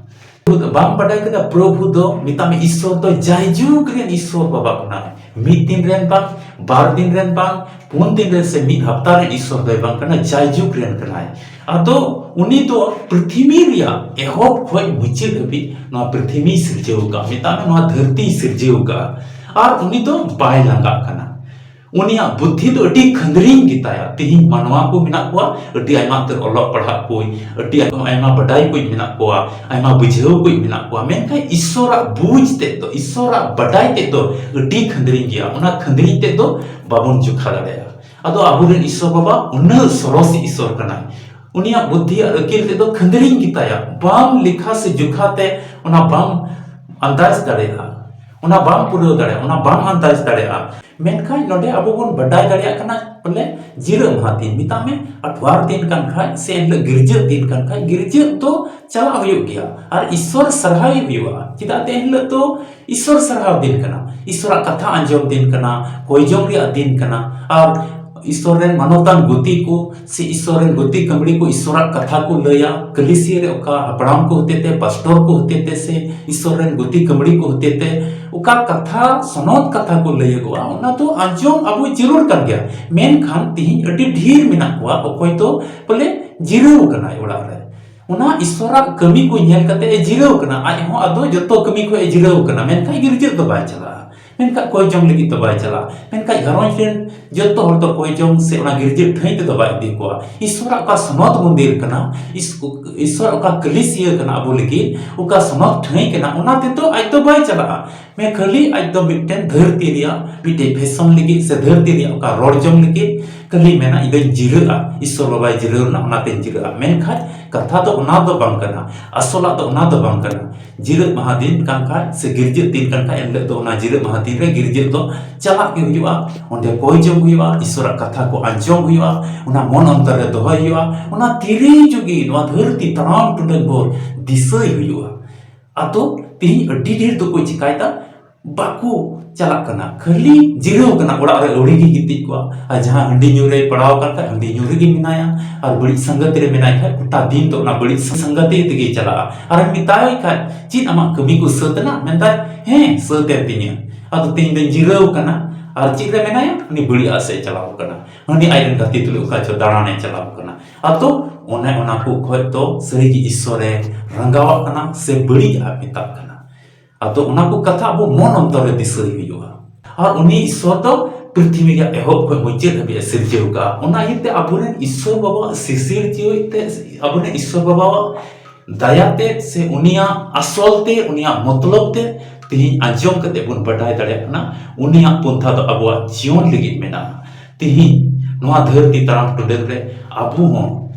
ᱵᱟᱢ ᱵᱟᱰᱟᱭ ᱠᱟᱫᱟ, ᱯᱨᱚᱵᱷᱩ ᱫᱚ ᱢᱮᱛᱟᱜ ᱢᱮ ᱤᱥᱥᱚᱨ ᱫᱚ ᱡᱟᱭᱡᱩᱜᱽ ᱨᱮᱱ ᱤᱥᱥᱚᱨ ᱵᱟᱵᱟ ᱠᱟᱱᱟᱭ᱾ ᱢᱤᱫ ᱫᱤᱱ ᱨᱮᱱ ᱵᱟᱝ, ᱵᱟᱨ ᱫᱤᱱ ᱨᱮᱱ ᱵᱟᱝ, ᱯᱩᱱ ᱫᱤᱱ ᱨᱮᱱ ᱥᱮ ᱢᱤᱫ ᱦᱟᱯᱛᱟ ᱨᱮᱱ ᱤᱥᱥᱚᱨ ᱫᱚᱭ ᱵᱟᱝ ᱠᱟᱱᱟ, ᱡᱟᱭᱡᱩᱜᱽ ᱨᱮᱱ ᱠᱟᱱᱟᱭ᱾ ᱟᱫᱚ ᱩᱱᱤ ᱫᱚ ᱯᱨᱤᱛᱷᱤᱵᱤ ᱨᱮᱭᱟᱜ ᱮᱦᱚᱵ ᱠᱷᱚᱱ ᱢᱩᱪᱟᱹᱫ ᱦᱟᱹᱵᱤᱡ ᱱᱚᱣᱟ ᱯᱨᱤᱛᱷᱤᱵᱤᱭ ᱥᱤᱨᱡᱟᱹᱣ ᱟᱠᱟᱫ, ᱢᱮᱛᱟᱜ ᱢᱮ ᱱᱚᱣᱟ ᱫᱷᱟᱹᱨᱛᱤᱭ ᱥᱤᱨᱡᱟᱹᱣ ᱟᱠᱟᱫ, ᱟᱨ ᱩᱱᱤ ᱫᱚ ᱵᱟᱭ ᱞᱟᱸᱜᱟᱜ ᱠᱟᱱᱟ᱾ ᱩᱱᱤᱭᱟᱜ ᱵᱩᱫᱽᱫᱷᱤ ᱫᱚ ᱟᱹᱰᱤ ᱠᱷᱟᱹᱱᱫᱽᱨᱤᱧ ᱜᱮᱛᱟᱭᱟ᱾ ᱛᱤᱦᱤᱧ ᱢᱟᱱᱣᱟ ᱠᱚ ᱢᱮᱱᱟᱜ ᱠᱚᱣᱟ, ᱟᱹᱰᱤ ᱟᱭᱢᱟ ᱩᱛᱟᱹᱨ ᱚᱞᱚᱜ ᱯᱟᱲᱦᱟᱜ ᱠᱚ, ᱟᱹᱰᱤ ᱟᱭᱢᱟ ᱵᱟᱰᱟᱭ ᱠᱚ ᱢᱮᱱᱟᱜ ᱠᱚᱣᱟ, ᱟᱭᱢᱟ ᱵᱩᱡᱷᱟᱹᱣ ᱠᱚ ᱢᱮᱱᱟᱜ ᱠᱚᱣᱟ, ᱢᱮᱱᱠᱷᱟᱱ ᱤᱥᱥᱚᱨᱟᱜ ᱵᱩᱡᱽ ᱛᱮᱫ ᱫᱚ, ᱤᱥᱥᱚᱨᱟᱜ ᱵᱟᱰᱟᱭ ᱛᱮᱫ ᱫᱚ ᱟᱹᱰᱤ ᱠᱷᱟᱹᱱᱫᱽᱨᱤᱧ ᱜᱮᱭᱟ᱾ ᱚᱱᱟ ᱠᱷᱟᱹᱱᱫᱽᱨᱤᱧ ᱛᱮᱫ ᱫᱚ ᱵᱟᱵᱚᱱ ᱡᱚᱠᱷᱟ ᱫᱟᱲᱮᱭᱟᱜᱼᱟ᱾ ᱟᱫᱚ ᱟᱵᱚᱨᱮᱱ ᱤᱥᱥᱚᱨ ᱵᱟᱵᱟ ᱩᱱᱟᱹᱜ ᱥᱚᱨᱚᱥ ᱤᱥᱥᱚᱨ ᱠᱟᱱᱟᱭ, ᱩᱱᱤᱭᱟᱜ ᱵᱩᱫᱽᱫᱷᱤ ᱟᱨ ᱟᱹᱠᱤᱞ ᱛᱮᱫᱚ ᱠᱷᱟᱹᱱᱫᱽᱨᱤᱧ ᱜᱮᱛᱟᱭᱟ᱾ ᱵᱟᱢ ᱞᱮᱠᱷᱟ ᱥᱮ ᱡᱚᱠᱷᱟ ᱛᱮ ᱚᱱᱟ ᱵᱟᱢ ᱟᱱᱫᱟᱡᱽ ᱫᱟᱲᱮᱭᱟᱜᱼᱟ, ᱚᱱᱟ ᱵᱟᱢ ᱯᱩᱨᱟᱹᱣ ᱫᱟᱲᱮᱭᱟᱜᱼᱟ, ᱚᱱᱟ ᱵᱟᱢ ᱟᱱᱫᱟᱡᱽ ᱫᱟᱲᱮᱭᱟᱜᱼᱟ᱾ ᱢᱮᱱᱠᱷᱟᱱ ᱱᱚᱰᱮ ᱟᱵᱚ ᱵᱚᱱ ᱵᱟᱰᱟᱭ ᱫᱟᱲᱮᱭᱟᱜ ᱠᱟᱱᱟ, ᱵᱚᱞᱮ ᱡᱤᱨᱟᱹᱜ ᱢᱟᱦᱟ ᱫᱤᱱ, ᱢᱮᱛᱟᱜ ᱢᱮ ᱟᱴᱷᱣᱟᱨ ᱫᱤᱱ ᱠᱟᱱ ᱠᱷᱟᱡ ᱥᱮ ᱮᱱᱦᱤᱞᱳᱜ ᱜᱤᱨᱡᱟᱹᱜ ᱫᱤᱱ ᱠᱟᱱ ᱠᱷᱟᱡ, ᱜᱤᱨᱡᱟᱹᱜ ᱫᱚ ᱪᱟᱞᱟᱜ ᱦᱩᱭᱩᱜ ᱜᱮᱭᱟ᱾ ᱟᱨ ᱤᱥᱥᱚᱨ ᱥᱟᱨᱦᱟᱣ ᱦᱩᱭᱩᱜᱼᱟ, ᱪᱮᱫᱟᱜ ᱛᱮ ᱮᱱᱦᱤᱞᱳᱜ ᱫᱚ ᱤᱥᱥᱚᱨ ᱥᱟᱨᱦᱟᱣ ᱫᱤᱱ ᱠᱟᱱᱟ, ᱤᱥᱥᱚᱨᱟᱜ ᱠᱟᱛᱷᱟ ᱟᱸᱡᱚᱢ ᱫᱤᱱ ᱠᱟᱱᱟ, ᱠᱚᱭ ᱡᱚᱝ ᱨᱮᱭᱟᱜ ᱫᱤᱱ ᱠᱟᱱᱟ᱾ ᱟᱨ ᱤᱥᱥᱚᱨ ᱨᱮᱱ ᱢᱟᱱᱚᱛᱟᱱ ᱜᱩᱛᱤ ᱠᱚ ᱥᱮ ᱤᱥᱥᱚᱨ ᱨᱮᱱ ᱜᱩᱛᱤ ᱠᱟᱹᱢᱲᱤ ᱠᱚ ᱤᱥᱥᱚᱨᱟᱜ ᱠᱟᱛᱷᱟ ᱠᱚ ᱞᱟᱹᱭᱟ, ᱠᱟᱹᱞᱤᱥᱤᱭᱟᱹ ᱨᱮ ᱚᱠᱟ ᱦᱟᱯᱲᱟᱢ ᱠᱚ ᱦᱚᱛᱮᱛᱮ, ᱯᱟᱥᱴᱚᱨ ᱠᱚ ᱦᱚᱛᱮᱛᱮ ᱥᱮ ᱤᱥᱥᱚᱨ ᱨᱮᱱ ᱜᱩᱛᱤ ᱠᱟᱹᱢᱲᱤ ᱠᱚ ᱦᱚᱛᱮᱛᱮ ᱚᱠᱟ ᱠᱟᱛᱷᱟ, ᱥᱚᱱᱚᱛ ᱠᱟᱛᱷᱟ ᱠᱚ ᱞᱟᱹᱭᱟᱹᱜᱚᱜᱼᱟ, ᱚᱱᱟ ᱫᱚ ᱟᱸᱡᱚᱢ ᱟᱵᱚ ᱡᱟᱹᱨᱩᱲ ᱠᱟᱱ ᱜᱮᱭᱟ᱾ ᱢᱮᱱᱠᱷᱟᱱ ᱛᱤᱦᱤᱧ ᱟᱹᱰᱤ ᱰᱷᱮᱨ ᱢᱮᱱᱟᱜ ᱠᱚᱣᱟ, ᱚᱠᱚᱭ ᱫᱚ ᱵᱚᱞᱮ ᱡᱤᱨᱟᱹᱣ ᱠᱟᱱᱟᱭ ᱚᱲᱟᱜ ᱨᱮ, ᱚᱱᱟ ᱤᱥᱥᱚᱨᱟᱜ ᱠᱟᱹᱢᱤ ᱠᱚ ᱧᱮᱞ ᱠᱟᱛᱮ ᱮ ᱡᱤᱨᱟᱹᱣ ᱠᱟᱱᱟ, ᱟᱡ ᱦᱚᱸ ᱟᱫᱚ ᱡᱚᱛᱚ ᱠᱟᱹᱢᱤ ᱠᱷᱚᱱ ᱮ ᱡᱤᱨᱟᱹᱣ ᱠᱟᱱᱟ, ᱢᱮᱱᱠᱷᱟᱱ ᱜᱤᱨᱡᱟᱹᱜ ᱫᱚ ᱵᱟᱭ ᱪᱟᱞᱟᱜᱼᱟ, ᱢᱮᱱᱠᱷᱟᱱ ᱠᱚᱭ ᱡᱚᱝ ᱞᱟᱹᱜᱤᱫ ᱫᱚ ᱵᱟᱭ ᱪᱟᱞᱟᱜᱼᱟ, ᱢᱮᱱᱠᱷᱟᱱ ᱜᱷᱟᱨᱚᱸᱡᱽ ᱨᱮᱱ ᱡᱚᱛᱚ ᱦᱚᱲ ᱫᱚ ᱠᱚᱭ ᱡᱚᱝ ᱥᱮ ᱚᱱᱟ ᱜᱤᱨᱡᱟᱹ ᱴᱷᱟᱹᱭ ᱛᱮᱫᱚ ᱵᱟᱭ ᱤᱫᱤ ᱠᱚᱣᱟ᱾ ᱤᱥᱥᱚᱨᱟᱜ ᱚᱠᱟ ᱥᱚᱱᱚᱛ ᱢᱚᱱᱫᱤᱨ ᱠᱟᱱᱟ, ᱤᱥ-, ᱤᱥᱥᱚᱨ ᱚᱠᱟ ᱠᱟᱹᱞᱤᱥᱤᱭᱟᱹ ᱠᱟᱱᱟ ᱟᱵᱚ ᱞᱟᱹᱜᱤᱫ, ᱚᱠᱟ ᱥᱚᱱᱚᱛ ᱴᱷᱟᱹᱭ ᱠᱟᱱᱟ, ᱚᱱᱟ ᱛᱮᱫᱚ ᱟᱡ ᱫᱚ ᱵᱟᱭ ᱪᱟᱞᱟᱜᱼᱟ᱾ ᱢᱮ ᱠᱷᱟᱹᱞᱤ ᱟᱡ ᱫᱚ ᱢᱤᱫᱴᱮᱱ ᱫᱷᱟᱹᱨᱛᱤ ᱨᱮᱭᱟᱜ ᱢᱤᱫᱴᱮᱡ ᱯᱷᱮᱥᱚᱱ ᱞᱟᱹᱜᱤᱫ ᱥᱮ ᱫᱷᱟᱹᱨᱛᱤ ᱨᱮᱭᱟᱜ ᱚᱠᱟ ᱨᱚᱲ ᱡᱚᱝ ᱞᱟᱹᱜᱤᱫ ᱠᱷᱟᱹᱞᱤ ᱢᱮᱱᱟ, "ᱤᱧ ᱫᱚᱧ ᱡᱤᱨᱟᱹᱜᱼᱟ, ᱤᱥᱥᱚᱨ ᱵᱟᱵᱟᱭ ᱡᱤᱨᱟᱹᱣ ᱞᱮᱱᱟ, ᱚᱱᱟᱛᱮᱧ ᱡᱤᱨᱟᱹᱜᱼᱟ᱾" ᱢᱮᱱᱠᱷᱟᱱ ᱠᱟᱛᱷᱟ ᱫᱚ ᱚᱱᱟ ᱫᱚ ᱵᱟᱝ ᱠᱟᱱᱟ, ᱟᱥᱚᱞᱟᱜ ᱫᱚ ᱚᱱᱟ ᱫᱚ ᱵᱟᱝ ᱠᱟᱱᱟ᱾ ᱡᱤᱨᱟᱹᱜ ᱢᱟᱦᱟ ᱫᱤᱱ ᱠᱟᱱ ᱠᱷᱟᱡ ᱥᱮ ᱜᱤᱨᱡᱟᱹᱜ ᱫᱤᱱ ᱠᱟᱱ ᱠᱷᱟᱡ, ᱮᱱᱦᱤᱞᱳᱜ ᱫᱚ ᱚᱱᱟ ᱡᱤᱨᱟᱹᱜ ᱢᱟᱦᱟ ᱫᱤᱱ ᱨᱮ ᱜᱤᱨᱡᱟᱹᱜ ᱫᱚ ᱪᱟᱞᱟᱜ ᱜᱮ ᱦᱩᱭᱩᱜᱼᱟ᱾ ᱚᱸᱰᱮ ᱠᱚᱭ ᱡᱚᱝ ᱦᱩᱭᱩᱜᱼᱟ, ᱤᱥᱥᱚᱨᱟᱜ ᱠᱟᱛᱷᱟ ᱠᱚ ᱟᱸᱡᱚᱢ ᱦᱩᱭᱩᱜᱼᱟ, ᱚᱱᱟ ᱢᱚᱱ ᱚᱱᱛᱚᱨ ᱨᱮ ᱫᱚᱦᱚᱭ ᱦᱩᱭᱩᱜᱼᱟ, ᱚᱱᱟ ᱛᱤᱨᱤ ᱡᱩᱜᱤ ᱱᱚᱣᱟ ᱫᱷᱟᱹᱨᱛᱤ ᱛᱟᱲᱟᱢ ᱴᱩᱰᱟᱹᱝ ᱵᱷᱳᱨ ᱫᱤᱥᱟᱹᱭ ᱦᱩᱭᱩᱜᱼᱟ᱾ ᱟᱫᱚ ᱛᱤᱦᱤᱧ ᱟᱹᱰᱤ ᱰᱷᱮᱨ ᱫᱚᱠᱚ ᱪᱤᱠᱟᱭᱮᱫᱟ, ᱵᱟᱠᱚ ᱪᱟᱞᱟᱜ ᱠᱟᱱᱟ, ᱠᱷᱟᱹᱞᱤ ᱡᱤᱨᱟᱹᱣ ᱠᱟᱱᱟ ᱚᱲᱟᱜ ᱨᱮ, ᱟᱹᱣᱲᱤ ᱜᱮ ᱜᱤᱛᱤᱡ ᱠᱚᱜᱼᱟ᱾ ᱟᱨ ᱡᱟᱦᱟᱸ ᱦᱟᱺᱰᱤ ᱧᱩ ᱨᱮ ᱯᱟᱲᱟᱣ ᱟᱠᱟᱱ ᱠᱷᱟᱡ, ᱦᱟᱺᱰᱤ ᱧᱩ ᱨᱮᱜᱮ ᱢᱮᱱᱟᱭᱟ᱾ ᱟᱨ ᱵᱟᱹᱲᱤᱡ ᱥᱟᱝᱜᱟᱛᱤ ᱨᱮ ᱢᱮᱱᱟᱭ ᱠᱷᱟᱡ, ᱜᱚᱴᱟ ᱫᱤᱱ ᱫᱚ ᱚᱱᱟ ᱵᱟᱹᱲᱤᱡ ᱥᱟᱝᱜᱟᱛᱤ ᱛᱮᱜᱮ ᱪᱟᱞᱟᱜᱼᱟ᱾ ᱟᱨᱮᱢ ᱢᱮᱛᱟᱭ ᱠᱷᱟᱡ, "ᱪᱮᱫ ᱟᱢᱟᱜ ᱠᱟᱹᱢᱤ ᱠᱚ ᱥᱟᱹᱛ ᱮᱱᱟ?" ᱢᱮᱱᱫᱟᱭ, "ᱦᱮᱸ, ᱥᱟᱹᱛ ᱮᱱ ᱛᱤᱧᱟᱹ, ᱟᱫᱚ ᱛᱮᱦᱮᱧ ᱫᱚᱧ ᱡᱤᱨᱟᱹᱣ ᱠᱟᱱᱟ᱾" ᱟᱨ ᱪᱮᱫ ᱨᱮ ᱢᱮᱱᱟᱭᱟ? ᱩᱱᱤ ᱵᱟᱹᱲᱤᱡ ᱟᱜ ᱥᱮᱫ ᱪᱟᱞᱟᱣ ᱠᱟᱱᱟ, ᱦᱟᱹᱱᱤ ᱟᱡ ᱨᱮᱱ ᱜᱟᱛᱮ ᱛᱩᱞᱩᱡ ᱚᱠᱟ ᱪᱚ ᱫᱟᱬᱟᱱᱮ ᱪᱟᱞᱟᱣ ᱠᱟᱱᱟ᱾ ᱟᱫᱚ ᱚᱱᱮ ᱚᱱᱟ ᱠᱚ ᱠᱷᱚᱡ ᱫᱚ ᱥᱟᱹᱨᱤ ᱜᱮ ᱤᱥᱥᱚᱨᱮ ᱨᱟᱸᱜᱟᱣᱟᱜ ᱠᱟᱱᱟ ᱥᱮ ᱵᱟᱹᱲᱤᱡ ᱟᱜ ᱢᱮᱛᱟᱜ ᱠᱟᱱᱟ᱾ ᱟᱫᱚ ᱚᱱᱟ ᱠᱚ ᱠᱟᱛᱷᱟ ᱟᱵᱚ ᱢᱚᱱ ᱚᱱᱛᱚᱨ ᱨᱮ ᱫᱤᱥᱟᱹᱭ ᱦᱩᱭᱩᱜᱼᱟ᱾ ᱟᱨ ᱩᱱᱤ ᱤᱥᱥᱚᱨ ᱫᱚ ᱯᱨᱤᱛᱷᱤᱵᱤ ᱨᱮᱭᱟᱜ ᱮᱦᱚᱵ ᱠᱷᱚᱱ ᱢᱩᱪᱟᱹᱫ ᱦᱟᱹᱵᱤᱡ ᱮ ᱥᱤᱨᱡᱟᱹᱣ ᱠᱟᱜᱼᱟ᱾ ᱚᱱᱟ ᱤᱭᱟᱹᱛᱮ ᱟᱵᱚᱨᱮᱱ ᱤᱥᱥᱚᱨ ᱵᱟᱵᱟᱣᱟᱜ ᱥᱤᱥᱤᱨ ᱡᱤᱣᱤ ᱛᱮ, ᱟᱵᱚᱨᱮᱱ ᱤᱥᱥᱚᱨ ᱵᱟᱵᱟᱣᱟᱜ ᱫᱟᱭᱟ ᱛᱮ ᱥᱮ ᱩᱱᱤᱭᱟᱜ ᱟᱥᱚᱞ ᱛᱮ, ᱩᱱᱤᱭᱟᱜ ᱢᱚᱛᱞᱚᱵ ᱛᱮ ᱛᱮᱦᱮᱧ ᱟᱸᱡᱚᱢ ᱠᱟᱛᱮ ᱵᱚᱱ ᱵᱟᱰᱟᱭ ᱫᱟᱲᱮᱭᱟᱜ ᱠᱟᱱᱟ, ᱩᱱᱤᱭᱟᱜ ᱯᱚᱱᱛᱷᱟ ᱫᱚ ᱟᱵᱚᱣᱟᱜ ᱡᱤᱭᱚᱱ ᱞᱟᱹᱜᱤᱫ ᱢᱮᱱᱟᱜᱼᱟ᱾ ᱛᱮᱦᱮᱧ ᱱᱚᱣᱟ ᱫᱷᱟᱹᱨᱛᱤ ᱛᱟᱲᱟᱢ ᱴᱩᱰᱟᱹᱝ ᱨᱮ ᱟᱵᱚ ᱦᱚᱸ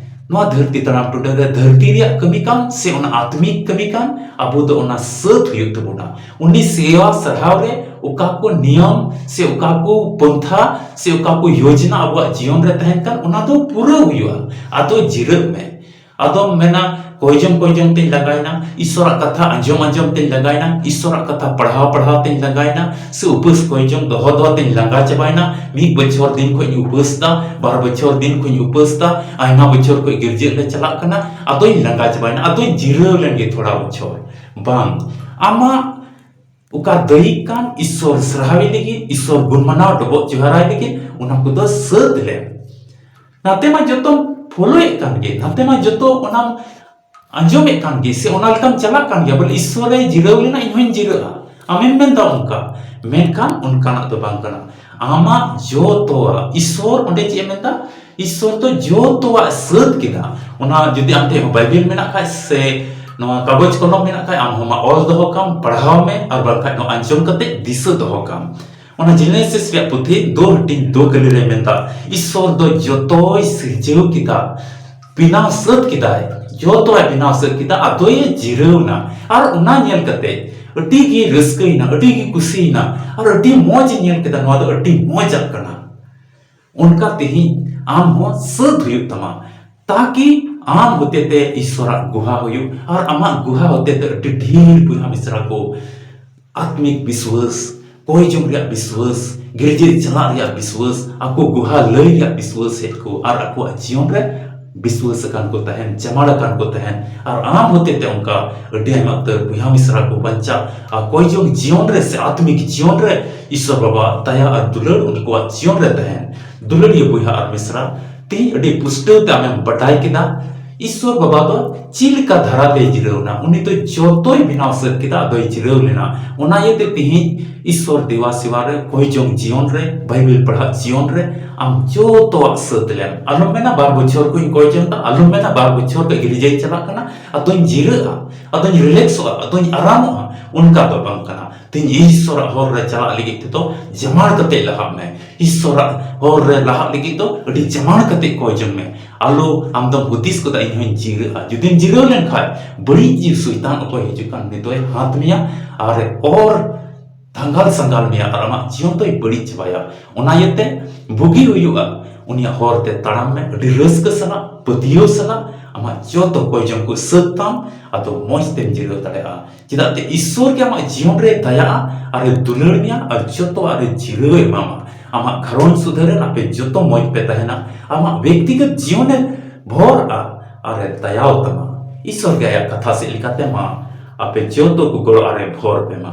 ᱱᱚᱣᱟ ᱫᱷᱟᱹᱨᱛᱤ ᱛᱟᱲᱟᱢ ᱴᱩᱰᱟᱹᱝ ᱨᱮ ᱫᱷᱟᱹᱨᱛᱤ ᱨᱮᱭᱟᱜ ᱠᱟᱹᱢᱤ ᱠᱟᱱ ᱥᱮ ᱚᱱᱟ ᱟᱛᱢᱤᱠ ᱠᱟᱹᱢᱤ ᱠᱟᱱ, ᱟᱵᱚ ᱫᱚ ᱚᱱᱟ ᱥᱟᱹᱛ ᱦᱩᱭᱩᱜ ᱛᱟᱵᱚᱱᱟ᱾ ᱩᱱᱤ ᱥᱮᱣᱟ ᱥᱟᱨᱦᱟᱣ ᱨᱮ ᱚᱠᱟ ᱠᱚ ᱱᱤᱭᱚᱢ ᱥᱮ ᱚᱠᱟ ᱠᱚ ᱯᱚᱱᱛᱷᱟ ᱥᱮ ᱚᱠᱟ ᱠᱚ ᱭᱳᱡᱽᱱᱟ ᱟᱵᱚᱣᱟᱜ ᱡᱤᱭᱚᱱ ᱨᱮ ᱛᱟᱦᱮᱱ ᱠᱟᱱ, ᱚᱱᱟ ᱫᱚ ᱯᱩᱨᱟᱹᱣ ᱦᱩᱭᱩᱜᱼᱟ᱾ ᱟᱫᱚ ᱡᱤᱨᱟᱹᱜ ᱢᱮ᱾ ᱟᱫᱚᱢ ᱢᱮᱱᱟ, "ᱠᱚᱭ ᱡᱚᱝ ᱠᱚᱭ ᱡᱚᱝ ᱛᱮᱧ ᱞᱟᱸᱜᱟᱭᱮᱱᱟ, ᱤᱥᱥᱚᱨᱟᱜ ᱠᱟᱛᱷᱟ ᱟᱸᱡᱚᱢ ᱟᱸᱡᱚᱢ ᱛᱮᱧ ᱞᱟᱸᱜᱟᱭᱮᱱᱟ, ᱤᱥᱥᱚᱨᱟᱜ ᱠᱟᱛᱷᱟ ᱯᱟᱲᱦᱟᱣ ᱯᱟᱲᱦᱟᱣ ᱛᱮᱧ ᱞᱟᱸᱜᱟᱭᱮᱱᱟ, ᱥᱮ ᱩᱯᱟᱹᱥ ᱠᱚᱭ ᱡᱚᱝ ᱫᱚᱦᱚ ᱫᱚᱦᱚ ᱛᱮᱧ ᱞᱟᱸᱜᱟ ᱪᱟᱵᱟᱭᱮᱱᱟ, ᱢᱤᱫ ᱵᱚᱪᱷᱚᱨ ᱫᱤᱱ ᱠᱷᱚᱱ ᱤᱧ ᱩᱯᱟᱹᱥ ᱫᱟ, ᱵᱟᱨ ᱵᱚᱪᱷᱚᱨ ᱫᱤᱱ ᱠᱷᱚᱱ ᱤᱧ ᱩᱯᱟᱹᱥ ᱫᱟ, ᱟᱭᱢᱟ ᱵᱚᱪᱷᱚᱨ ᱠᱷᱚᱱ ᱜᱤᱨᱡᱟᱹᱜ ᱞᱮ ᱪᱟᱞᱟᱜ ᱠᱟᱱᱟ, ᱟᱫᱚᱧ ᱞᱟᱸᱜᱟ ᱪᱟᱵᱟᱭᱮᱱᱟ, ᱟᱫᱚᱧ ᱡᱤᱨᱟᱹᱣ ᱞᱮᱱ ᱜᱮ ᱛᱷᱚᱲᱟ ᱵᱚᱪᱷᱚᱨ᱾" ᱵᱟᱝ, ᱟᱢᱟᱜ ᱚᱠᱟ ᱫᱟᱹᱭᱤᱠ ᱠᱟᱱ, ᱤᱥᱥᱚᱨ ᱥᱟᱨᱦᱟᱣᱤ ᱞᱟᱹᱜᱤᱫ, ᱤᱥᱥᱚᱨ ᱜᱩᱱ ᱢᱟᱱᱟᱣ ᱰᱚᱵᱚᱜ ᱡᱚᱦᱟᱨᱟᱭ ᱞᱟᱹᱜᱤᱫ, ᱚᱱᱟ ᱠᱚᱫᱚ ᱥᱟᱹᱛ ᱞᱮᱢ᱾ ᱱᱟᱛᱮ ᱢᱟ ᱡᱚᱛᱚᱢ ᱯᱷᱚᱞᱳᱭᱮᱫ ᱠᱟᱱ ᱜᱮ, ᱱᱟᱛᱮ ᱢᱟ ᱡᱚᱛᱚ ᱚᱱᱟᱢ ᱟᱸᱡᱚᱢᱮᱫ ᱠᱟᱱ ᱜᱮ, ᱥᱮ ᱚᱱᱟ ᱞᱮᱠᱟᱢ ᱪᱟᱞᱟᱜ ᱠᱟᱱ ᱜᱮᱭᱟ, ᱵᱚᱞᱮ ᱤᱥᱥᱚᱨᱮ ᱡᱤᱨᱟᱹᱣ ᱞᱮᱱᱟ, ᱤᱧ ᱦᱚᱧ ᱡᱤᱨᱟᱹᱜᱼᱟ, ᱟᱢᱮᱢ ᱢᱮᱱᱫᱟ ᱚᱱᱠᱟ, ᱢᱮᱱᱠᱷᱟᱱ ᱚᱱᱠᱟᱱᱟᱜ ᱫᱚ ᱵᱟᱝ ᱠᱟᱱᱟ᱾ ᱟᱢᱟᱜ ᱡᱚᱛᱚᱣᱟᱜ ᱤᱥᱥᱚᱨ ᱚᱸᱰᱮ ᱪᱮᱫ ᱮ ᱢᱮᱱᱫᱟ? ᱤᱥᱥᱚᱨ ᱫᱚ ᱡᱚᱛᱚᱣᱟᱜ ᱥᱟᱹᱛ ᱠᱮᱫᱟ᱾ ᱚᱱᱟ ᱡᱩᱫᱤ ᱟᱢ ᱴᱷᱮᱱ ᱦᱚᱸ ᱵᱟᱭᱵᱮᱞ ᱢᱮᱱᱟᱜ ᱠᱷᱟᱡ ᱥᱮ ᱱᱚᱣᱟ ᱠᱟᱜᱚᱡᱽ ᱠᱚᱞᱚᱢ ᱢᱮᱱᱟᱜ ᱠᱷᱟᱡ, ᱟᱢ ᱦᱚᱸ ᱢᱟ ᱚᱞ ᱫᱚᱦᱚ ᱠᱟᱢ, ᱯᱟᱲᱦᱟᱣ ᱢᱮ, ᱟᱨ ᱵᱟᱝᱠᱷᱟᱡ ᱱᱚᱣᱟ ᱟᱸᱡᱚᱢ ᱠᱟᱛᱮ ᱫᱤᱥᱟᱹ ᱫᱚᱦᱚ ᱠᱟᱢ᱾ ᱚᱱᱟ ᱡᱮᱱᱮᱥᱤᱥ ᱨᱮᱭᱟᱜ ᱯᱩᱛᱷᱤ ᱫᱳ ᱦᱟᱹᱴᱤᱧ ᱫᱳ ᱠᱟᱹᱞᱤ ᱨᱮ ᱢᱮᱱᱫᱟ, ᱤᱥᱥᱚᱨ ᱫᱚ ᱡᱚᱛᱚᱭ ᱥᱤᱨᱡᱟᱹᱣ ᱠᱮᱫᱟ, ᱵᱮᱱᱟᱣ ᱥᱟᱹᱛ ᱠᱮᱫᱟᱭ, ᱡᱚᱛᱚᱭ ᱵᱮᱱᱟᱣ ᱥᱟᱹᱛ ᱠᱮᱫᱟ, ᱟᱫᱚᱭ ᱡᱤᱨᱟᱹᱣ ᱮᱱᱟ᱾ ᱟᱨ ᱚᱱᱟ ᱧᱮᱞ ᱠᱟᱛᱮ ᱟᱹᱰᱤ ᱜᱮ ᱨᱟᱹᱥᱠᱟᱹᱭᱮᱱᱟ, ᱟᱹᱰᱤ ᱜᱮ ᱠᱩᱥᱤᱭᱮᱱᱟ, ᱟᱨ ᱟᱹᱰᱤ ᱢᱚᱡᱽ ᱮ ᱧᱮᱞ ᱠᱮᱫᱟ, ᱱᱚᱣᱟ ᱫᱚ ᱟᱹᱰᱤ ᱢᱚᱡᱟᱜ ᱠᱟᱱᱟ᱾ ᱚᱱᱠᱟ ᱛᱮᱦᱮᱧ ᱟᱢ ᱦᱚᱸ ᱥᱟᱹᱛ ᱦᱩᱭᱩᱜ ᱛᱟᱢᱟ, ᱛᱟᱠᱤ ᱟᱢ ᱦᱚᱛᱮᱛᱮ ᱤᱥᱥᱚᱨᱟᱜ ᱜᱩᱦᱟ ᱦᱩᱭᱩᱜ ᱟᱨ ᱟᱢᱟᱜ ᱜᱩᱦᱟ ᱦᱚᱛᱮᱛᱮ ᱟᱹᱰᱤ ᱰᱷᱮᱨ ᱵᱚᱭᱦᱟ ᱢᱤᱥᱨᱟ ᱠᱚ ᱟᱛᱢᱤᱠ ᱵᱤᱥᱣᱟᱹᱥ, ᱠᱚᱭ ᱡᱚᱝ ᱨᱮᱭᱟᱜ ᱵᱤᱥᱣᱟᱹᱥ, ᱜᱤᱨᱡᱟᱹ ᱪᱟᱞᱟᱜ ᱨᱮᱭᱟᱜ ᱵᱤᱥᱣᱟᱹᱥ, ᱟᱠᱚ ᱜᱩᱦᱟ ᱞᱟᱹᱭ ᱨᱮᱭᱟᱜ ᱵᱤᱥᱣᱟᱹᱥ ᱦᱮᱡ ᱠᱚ ᱟᱨ ᱟᱠᱚᱣᱟᱜ ᱡᱤᱭᱚᱱ ᱨᱮ ᱵᱤᱥᱣᱟᱹᱥ ᱟᱠᱟᱱ ᱠᱚ ᱛᱟᱦᱮᱱ, ᱡᱟᱢᱟᱲ ᱟᱠᱟᱱ ᱠᱚ ᱛᱟᱦᱮᱱ, ᱟᱨ ᱟᱢ ᱦᱚᱛᱮ ᱛᱮ ᱚᱱᱠᱟ ᱟᱹᱰᱤ ᱟᱭᱢᱟ ᱩᱛᱟᱹᱨ ᱵᱚᱭᱦᱟ ᱢᱤᱥᱨᱟ ᱠᱚ ᱵᱟᱧᱪᱟᱜ ᱟᱨ ᱠᱚᱭ ᱡᱚᱝ ᱡᱤᱭᱚᱱ ᱨᱮ ᱥᱮ ᱟᱛᱢᱤᱠ ᱡᱤᱭᱚᱱ ᱨᱮ ᱤᱥᱚᱨ ᱵᱟᱵᱟ ᱫᱟᱭᱟ ᱟᱨ ᱫᱩᱞᱟᱹᱲ ᱩᱱᱠᱩᱣᱟᱜ ᱡᱤᱭᱚᱱ ᱨᱮ ᱛᱟᱦᱮᱱ᱾ ᱫᱩᱞᱟᱹᱲᱤᱭᱟᱹ ᱵᱚᱭᱦᱟ ᱟᱨ ᱢᱤᱥᱨᱟ, ᱛᱮᱦᱮᱧ ᱟᱹᱰᱤ ᱯᱩᱥᱴᱟᱹᱣ ᱛᱮ ᱟᱢᱮᱢ ᱵᱟᱰᱟᱭ ᱠᱮᱫᱟ ᱤᱥᱚᱨ ᱵᱟᱵᱟ ᱫᱚ ᱪᱮᱫ ᱞᱮᱠᱟ ᱫᱷᱟᱨᱟ ᱛᱮᱭ ᱡᱤᱨᱟᱹᱣ ᱮᱱᱟ᱾ ᱩᱱᱤ ᱫᱚ ᱡᱚᱛᱚᱭ ᱵᱮᱱᱟᱣ ᱥᱟᱹᱛ ᱠᱮᱫᱟ, ᱟᱫᱚᱭ ᱡᱤᱨᱟᱹᱣ ᱞᱮᱱᱟ᱾ ᱚᱱᱟ ᱤᱭᱟᱹᱛᱮ ᱛᱮᱦᱮᱧ ᱤᱥᱚᱨ ᱫᱮᱣᱟ ᱥᱮᱣᱟ ᱨᱮ, ᱠᱚᱭ ᱡᱚᱝ ᱡᱤᱭᱚᱱ ᱨᱮ, ᱵᱟᱭᱵᱮᱞ ᱯᱟᱲᱦᱟᱜ ᱡᱤᱭᱚᱱ ᱨᱮ ᱟᱢ ᱡᱚᱛᱚᱣᱟᱜ ᱥᱟᱹᱛ ᱞᱮᱢ᱾ ᱟᱞᱚᱢ ᱢᱮᱱᱟ ᱵᱟᱨ ᱵᱚᱪᱷᱚᱨ ᱠᱚᱧ ᱠᱚᱭ ᱡᱚᱝ ᱮᱫᱟ, ᱟᱞᱚᱢ ᱢᱮᱱᱟ ᱵᱟᱨ ᱵᱚᱪᱷᱚᱨ ᱠᱷᱚᱱ ᱜᱤᱨᱡᱟᱹᱧ ᱪᱟᱞᱟᱜ ᱠᱟᱱᱟ, ᱟᱫᱚᱧ ᱡᱤᱨᱟᱹᱜᱼᱟ, ᱟᱫᱚᱧ ᱨᱤᱞᱮᱠᱥᱚᱜᱼᱟ, ᱟᱫᱚᱧ ᱟᱨᱟᱢᱚᱜᱼᱟ᱾ ᱚᱱᱠᱟ ᱫᱚ ᱵᱟᱝ ᱠᱟᱱᱟ᱾ ᱛᱮᱦᱮᱧ ᱤᱥᱚᱨᱟᱜ ᱦᱚᱨ ᱨᱮ ᱪᱟᱞᱟᱜ ᱞᱟᱹᱜᱤᱫ ᱛᱮᱫᱚ ᱡᱟᱢᱟᱲ ᱠᱟᱛᱮ ᱞᱟᱦᱟᱜ ᱢᱮ᱾ ᱤᱥᱚᱨᱟᱜ ᱦᱚᱨ ᱨᱮ ᱞᱟᱦᱟᱜ ᱞᱟᱹᱜᱤᱫ ᱫᱚ ᱟᱹᱰᱤ ᱡᱟᱢᱟᱲ ᱠᱟᱛᱮ ᱠᱚᱭ ᱡᱚᱝ ᱢᱮ᱾ ᱟᱞᱚ ᱟᱢ ᱫᱚᱢ ᱦᱩᱫᱤᱥ ᱜᱚᱫᱟ, "ᱤᱧ ᱦᱚᱸᱧ ᱡᱤᱨᱟᱹᱜᱼᱟ᱾" ᱡᱩᱫᱤᱢ ᱡᱤᱨᱟᱹᱣ ᱞᱮᱱᱠᱷᱟᱱ ᱵᱟᱹᱲᱤᱡ ᱡᱤᱣᱤ ᱥᱚᱭᱛᱟᱱ ᱚᱠᱚᱭ ᱦᱤᱡᱩᱜ ᱠᱟᱱ, ᱩᱱᱤ ᱫᱚᱭ ᱦᱟᱛ ᱢᱮᱭᱟ ᱟᱨ ᱚᱨ ᱫᱷᱟᱸᱜᱟᱞ ᱥᱟᱸᱜᱟᱞ ᱢᱮᱭᱟ ᱟᱨ ᱟᱢᱟᱜ ᱡᱤᱭᱚᱱ ᱫᱚᱭ ᱵᱟᱹᱲᱤᱡ ᱪᱟᱵᱟᱭᱟ᱾ ᱚᱱᱟ ᱤᱭᱟᱹᱛᱮ ᱵᱩᱜᱤ ᱦᱩᱭᱩᱜᱼᱟ ᱩᱱᱤᱭᱟᱜ ᱦᱚᱨ ᱛᱮ ᱛᱟᱲᱟᱢ ᱢᱮ, ᱟᱹᱰᱤ ᱨᱟᱹᱥᱠᱟᱹ ᱥᱟᱞᱟᱜ, ᱯᱟᱹᱛᱭᱟᱹᱣ ᱥᱟᱞᱟᱜ ᱟᱢᱟᱜ ᱡᱚᱛᱚ ᱠᱚᱭ ᱡᱚᱝ ᱠᱚ ᱥᱟᱹᱛ ᱛᱟᱢ, ᱟᱫᱚ ᱢᱚᱡᱽ ᱛᱮᱢ ᱡᱤᱨᱟᱹᱣ ᱫᱟᱲᱮᱭᱟᱜᱼᱟ᱾ ᱪᱮᱫᱟᱜ ᱛᱮ ᱤᱥᱚᱨ ᱜᱮ ᱟᱢᱟᱜ ᱡᱤᱭᱚᱱ ᱨᱮ ᱫᱟᱭᱟᱜᱼᱟ ᱟᱨ ᱮ ᱫᱩᱞᱟᱹᱲ ᱢᱮᱭᱟ ᱟᱨ ᱡᱚᱛᱚᱣᱟᱜ ᱨᱮ ᱡᱤᱨᱟᱹᱣ ᱮ ᱮᱢᱟᱢᱟ᱾ ᱟᱢᱟᱜ ᱜᱷᱟᱨᱚᱸᱡᱽ ᱥᱩᱫᱷᱟᱹᱨ ᱮᱱ, ᱟᱯᱮ ᱡᱚᱛᱚ ᱢᱚᱡᱽ ᱯᱮ ᱛᱟᱦᱮᱱᱟ᱾ ᱟᱢᱟᱜ ᱵᱮᱠᱛᱤᱜᱚᱛ ᱡᱤᱭᱚᱱ ᱮ ᱵᱷᱚᱨᱟ ᱟᱨ ᱮ ᱫᱟᱭᱟᱣ ᱛᱟᱢᱟ᱾ ᱤᱥᱚᱨ ᱜᱮ ᱟᱭᱟᱜ ᱠᱟᱛᱷᱟ ᱥᱮᱫ ᱞᱮᱠᱟᱛᱮ ᱢᱟ ᱟᱯᱮ ᱡᱚᱛᱚ ᱠᱚ ᱜᱚᱲᱚ ᱟᱨ ᱮ ᱵᱷᱚᱨ ᱯᱮ ᱢᱟ᱾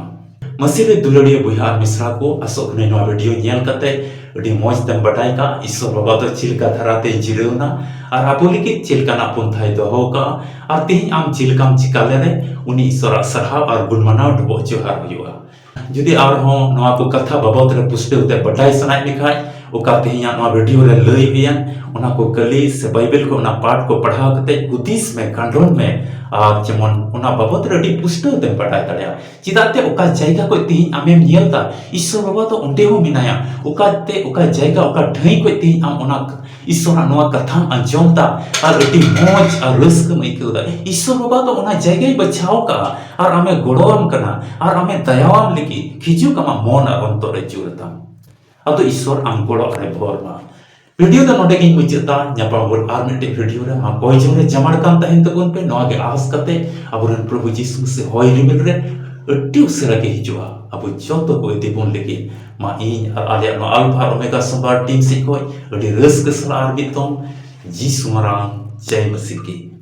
ᱢᱟᱹᱥᱤ ᱨᱮ ᱫᱩᱞᱟᱹᱲᱤᱭᱟᱹ ᱵᱚᱭᱦᱟ ᱟᱨ ᱢᱤᱥᱨᱟ ᱠᱚ, ᱟᱥᱚᱜ ᱠᱟᱹᱱᱟᱹᱧ ᱱᱚᱣᱟ ᱵᱷᱤᱰᱤᱭᱳ ᱧᱮᱞ ᱠᱟᱛᱮ ᱟᱹᱰᱤ ᱢᱚᱡᱽ ᱛᱮᱢ ᱵᱟᱰᱟᱭ ᱠᱟᱜᱼᱟ ᱤᱥᱚᱨ ᱵᱟᱵᱟ ᱫᱚ ᱪᱮᱫ ᱞᱮᱠᱟ ᱫᱷᱟᱨᱟ ᱛᱮᱭ ᱡᱤᱨᱟᱹᱣ ᱮᱱᱟ ᱟᱨ ᱟᱵᱚ ᱞᱟᱹᱜᱤᱫ ᱪᱮᱫ ᱞᱮᱠᱟᱱᱟᱜ ᱯᱚᱱᱛᱷᱟᱭ ᱫᱚᱦᱚ ᱠᱟᱜᱼᱟ ᱟᱨ ᱛᱮᱦᱮᱧ ᱟᱢ ᱪᱮᱫ ᱞᱮᱠᱟᱢ ᱪᱤᱠᱟ ᱞᱮᱨᱮ ᱩᱱᱤ ᱤᱥᱚᱨᱟᱜ ᱥᱟᱨᱦᱟᱣ ᱟᱨ ᱜᱩᱱ ᱢᱟᱱᱟᱣ ᱰᱚᱵᱚᱜ ᱡᱚᱦᱟᱨ ᱦᱩᱭᱩᱜᱼᱟ᱾ ᱡᱩᱫᱤ ᱟᱨᱦᱚᱸ ᱱᱚᱣᱟ ᱠᱚ ᱠᱟᱛᱷᱟ ᱵᱟᱵᱚᱛ ᱨᱮ ᱯᱩᱥᱴᱟᱹᱣ ᱛᱮ ᱵᱟᱰᱟᱭ ᱥᱟᱱᱟᱭᱮᱫ ᱢᱮ ᱠᱷᱟᱡ, ᱚᱠᱟ ᱛᱮᱦᱮᱧᱟᱜ ᱱᱚᱣᱟ ᱵᱷᱤᱰᱤᱭᱳ ᱨᱮ ᱞᱟᱹᱭ ᱦᱩᱭᱮᱱ, ᱚᱱᱟ ᱠᱚ ᱠᱟᱹᱞᱤ ᱥᱮ ᱵᱟᱭᱵᱮᱞ ᱠᱚ ᱚᱱᱟ ᱯᱟᱴ ᱠᱚ ᱯᱟᱲᱦᱟᱣ ᱠᱟᱛᱮ ᱦᱩᱫᱤᱥ ᱢᱮ, ᱠᱷᱟᱸᱰᱚᱱ ᱢᱮ, ᱟᱨ ᱡᱮᱢᱚᱱ ᱚᱱᱟ ᱵᱟᱵᱚᱛ ᱨᱮ ᱟᱹᱰᱤ ᱯᱩᱥᱴᱟᱹᱣ ᱛᱮᱢ ᱵᱟᱰᱟᱭ ᱫᱟᱲᱮᱭᱟᱜᱼᱟ᱾ ᱪᱮᱫᱟᱜ ᱛᱮ ᱚᱠᱟ ᱡᱟᱭᱜᱟ ᱠᱷᱚᱡ ᱛᱮᱦᱮᱧ ᱟᱢᱮᱢ ᱧᱮᱞ ᱫᱟ, ᱤᱥᱥᱚᱨ ᱵᱟᱵᱟ ᱫᱚ ᱚᱸᱰᱮ ᱦᱚᱸ ᱢᱮᱱᱟᱭᱟ᱾ ᱚᱠᱟ ᱛᱮ, ᱚᱠᱟ ᱡᱟᱭᱜᱟ, ᱚᱠᱟ ᱴᱷᱟᱹᱭ ᱠᱷᱚᱡ ᱛᱮᱦᱮᱧ ᱟᱢ ᱚᱱᱟ ᱤᱥᱥᱚᱨᱟᱜ ᱱᱚᱣᱟ ᱠᱟᱛᱷᱟᱢ ᱟᱸᱡᱚᱢ ᱫᱟ ᱟᱨ ᱟᱹᱰᱤ ᱢᱚᱡᱽ ᱟᱨ ᱨᱟᱹᱥᱠᱟᱹᱢ ᱟᱹᱭᱠᱟᱹᱣ ᱫᱟ, ᱤᱥᱥᱚᱨ ᱵᱟᱵᱟ ᱫᱚ ᱚᱱᱟ ᱡᱟᱭᱜᱟᱭ ᱵᱟᱪᱷᱟᱣ ᱠᱟᱜᱼᱟ ᱟᱨ ᱟᱢᱮ ᱜᱚᱲᱚᱣᱟᱢ ᱠᱟᱱᱟ ᱟᱨ ᱟᱢᱮ ᱫᱟᱭᱟᱣᱟᱢ ᱞᱟᱹᱜᱤᱫ ᱦᱤᱡᱩᱜ ᱟᱢᱟᱜ ᱢᱚᱱ ᱟᱨ ᱚᱱᱛᱚᱨ ᱨᱮ ᱡᱳᱨ ᱛᱟᱢ᱾ ᱟᱫᱚ ᱤᱥᱥᱚᱨ ᱟᱢ ᱜᱚᱲᱚ ᱟᱨᱮ ᱵᱷᱚᱨ ᱢᱟ᱾ ᱵᱷᱤᱰᱤᱭᱳ ᱫᱚ ᱱᱚᱰᱮ ᱜᱤᱧ ᱢᱩᱪᱟᱹᱫ ᱫᱟ᱾ ᱧᱟᱯᱟᱢ ᱵᱚᱱ ᱟᱨ ᱢᱤᱫᱴᱮᱱ ᱵᱷᱤᱰᱤᱭᱳ ᱨᱮ᱾ ᱢᱟ ᱠᱚᱭ ᱡᱚᱝ ᱨᱮ ᱡᱟᱢᱟᱲ ᱠᱟᱱ ᱛᱟᱦᱮᱱ ᱛᱟᱵᱚᱱ ᱯᱮ, ᱱᱚᱣᱟ ᱜᱮ ᱟᱸᱥ ᱠᱟᱛᱮ ᱟᱵᱚᱨᱮᱱ ᱯᱨᱚᱵᱷᱩ ᱡᱤᱥᱩ ᱢᱟᱥᱤ ᱦᱚᱭ ᱨᱤᱢᱤᱞ ᱨᱮ ᱟᱹᱰᱤ ᱩᱥᱟᱹᱨᱟ ᱜᱮ ᱦᱤᱡᱩᱜᱼᱟ᱾ ᱟᱵᱚ ᱡᱚᱛᱚ ᱠᱚ ᱤᱫᱤ ᱵᱚᱱ ᱞᱟᱹᱜᱤᱫ᱾ ᱢᱟ ᱤᱧ ᱟᱨ ᱟᱞᱮᱭᱟᱜ ᱱᱚᱣᱟ ᱟᱞᱯᱷᱟ ᱟᱨ ᱳᱢᱮᱜᱟ ᱥᱚᱢᱵᱟᱫ ᱴᱤᱢ ᱥᱮᱫ ᱠᱷᱚᱱ ᱟᱹᱰᱤ ᱨᱟᱹᱥᱠᱟᱹ ᱥᱟᱞᱟᱜ ᱟᱨ ᱢᱤᱫ ᱫᱚᱢ ᱡᱤᱥᱩ ᱢᱟᱨᱟᱝ ᱡᱟᱭ ᱢᱟᱹᱥᱤ ᱠᱤ᱾